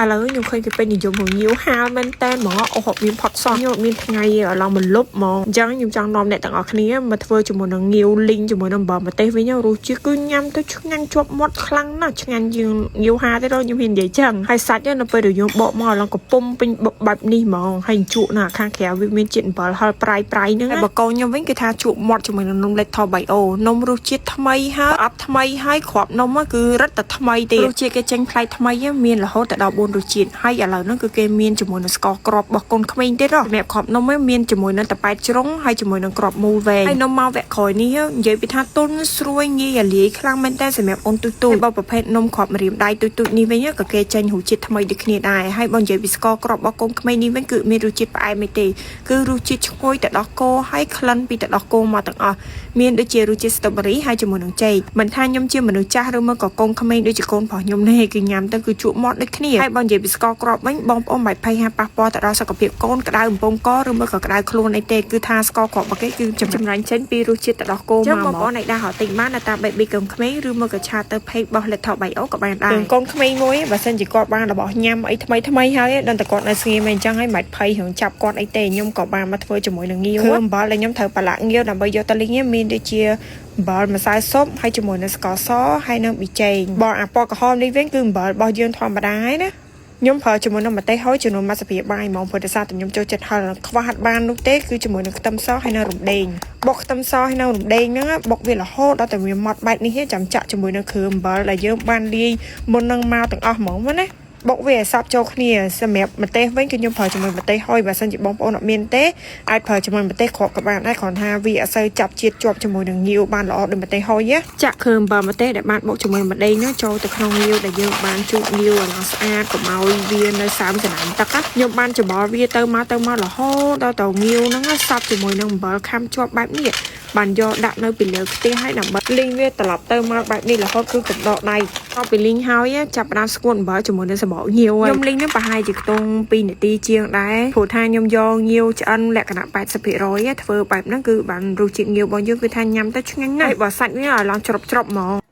ឥឡូវខ្ញុំឃើញគេពេញនិយមរងាវហាលមែនតើហ្មងអូហូបមានផុតសោះខ្ញុំអត់មានថ្ងៃឲ្យឡើងមកលុបហ្មងអញ្ចឹងខ្ញុំចង់នាំអ្នកទាំងអស់គ្នាមកធ្វើជាមួយនឹងងាវលីងជាមួយនឹងអំបិលម្ទេសវិញរសជាតិគឺញ៉ាំទៅឆ្ងាញ់ជាប់មាត់ខ្លាំងណាស់ឆ្ងាញ់ជាងងាវហាលទេដល់ខ្ញុំហ៊ាននិយាយចឹងហើយសាច់នៅពេលដែលយើងបកមកឡើងកំពុំពេញបែបនេះហ្មងហើយជក់នៅខាងក្រៅវាមានជាតិអំបិលហឹរប្រៃប្រៃហ្នឹងហើយបើកូនខ្ញុំវិញគេថាជក់មាត់ជាមួយនឹងនំ Lecto Bio នំរសជាតិថ្មីហើយប្រអប់ថ្មីហើយគ្រាប់នំគឺរឹតតែថ្មីទៀតរសជាតិគេចេញប្លែកថ្មីមានរហូតដល់4រសជាតិហើយឥឡូវហ្នឹងគឺគេមានជាមួយនឹងស្ករគ្រាប់របស់កូនក្មេងទៀតសម្រាប់គ្រាប់នំមានជាមួយនឹងតប៉ែតជ្រុងហើយជាមួយនឹងគ្រាប់មូលវែងហើយនំមកវគ្គក្រោយនេះនិយាយពីថាទន់ស្រួយងាយអាលាយខ្លាំងមែនតើសម្រាប់អូនទូទូបើប្រភេទនំគ្រាប់ម្រាមដៃទូទូនេះវិញក៏គេចេញរសជាតិថ្មីដូចគ្នាដែរហើយបើនិយាយពីស្ករគ្រាប់របស់កូនក្មេងនេះវិញគឺមានរសជាតិផ្អែមមិនទេគឺរសជាតិឈ្ងុយទៅដល់កហើយក្លិនពីទៅដល់គោមកទាំងអស់មានដូចជារសជាតិ strawberry ហើយជាមួយនឹងចេកមិនថាខ្ញុំជាមនុស្សចាស់ឬមកក៏កូនក្មេងដូចជាកូនប្រុសខ្ញុំនេះគឺញ៉ាំទៅគឺជក់មាត់ដូចគ្នាហើយបើនិយាយពីស្ករគ្រាប់វិញបងប្អូនមិនភ័យហាប៉ះពាល់ទៅដល់សុខភាពកូនក្តៅកំពង់កឬមកក៏ក្តៅខ្លួនអីទេគឺថាស្ករគ្រាប់របស់គេគឺចម្រាញ់ចេញពីរសជាតិទៅដល់គោមកបងប្អូនអាចដើររកទិញបាននៅតាម baby កូនក្មេងឬមកក៏ chat ទៅ page របស់ Little Bio ក៏បានដែរកូនក្មេងមួយបើសិនជាគាត់បានរបស់ញ៉ាំអីថ្មីថ្មីហើយដឹងតែគាត់នៅស្ងៀមអីចឹងហើយមិនភ័យរឿងចាប់គាត់អីទេខ្ញុំក៏បានមកធ្វើជាមួយនឹងងាវគ្រឿងអំបិលដែលខ្ញុំត្រូវប្រឡាក់ងាវដើម្បីយកទៅលីងមានដូចជាអំបិលម្សៅស៊ុបហើយជាមួយនឹងស្ករសហើយនឹងប៊ីចេងបើអាពណ៌ក្រហមនេះវិញគឺអំបិលរបស់យើងធម្មតាហើយណាខ្ញុំប្រើជាមួយនឹងម្ទេសហុយចំនួនមួយស្លាបព្រាបាយហ្មងព្រោះដោយសារតែខ្ញុំចូលចិត្តហឹរខ្វះហាត់បាននោះទេគឺជាមួយនឹងខ្ទឹមសហើយនិងរំដេងបុកខ្ទឹមសហើយនិងរំដេងហ្នឹងបុកវារហូតដល់តែវាម៉ត់បែបនេះចាំចាក់ជាមួយនឹងគ្រឿងអំបិលដែលយើងបានលាយមុននឹងមកទាំងអស់ហ្មងណាបុកវាឲ្យសព្វចូលគ្នាសម្រាប់ម្ទេសវិញគឺខ្ញុំប្រើជាមួយម្ទេសហុយបើសិនជាបងប្អូនអត់មានទេអាចប្រើជាមួយម្ទេសគ្រាប់ក៏បានដែរគ្រាន់ថាវាអត់សូវចាប់ជាតិជាប់ជាមួយនឹងងាវបានល្អដូចម្ទេសហុយចាក់គ្រឿងអំបិលម្ទេសដែលបានបុកជាមួយម្ដេងនោះចូលទៅក្នុងងាវដែលយើងបានជូតងាវឲ្យឡើងស្អាតកុំឲ្យវានៅសើមសណ្ដានទឹកខ្ញុំបានច្របល់វាទៅមកទៅមករហូតដល់ទៅងាវហ្នឹងសព្វជាមួយនឹងអំបិលខាំជាប់បែបនេះបានយកដាក់នៅពីលើខ្ទះឲ្យដើម្បីលីងវាត្រឡប់ទៅមកបែបនេះរហូតគឺកំដកដៃដល់ពីលីងហើយចាប់ផ្ដើមស្ងួតអំបិលជាមួយនឹងសម្បកងាវហើយខ្ញុំលីងនឹងប្រហែលជាខ្ទង់2នាទីជាងដែរព្រោះថាខ្ញុំយកងាវឆ្អិនលក្ខណៈ80%ធ្វើបែបហ្នឹងគឺបានរសជាតិងាវរបស់យើងគឺថាញ៉ាំទៅឆ្ងាញ់ណាស់ហើយបើសាច់វាឲ្យឡើងច្រប់ច្រប់ហ្មង។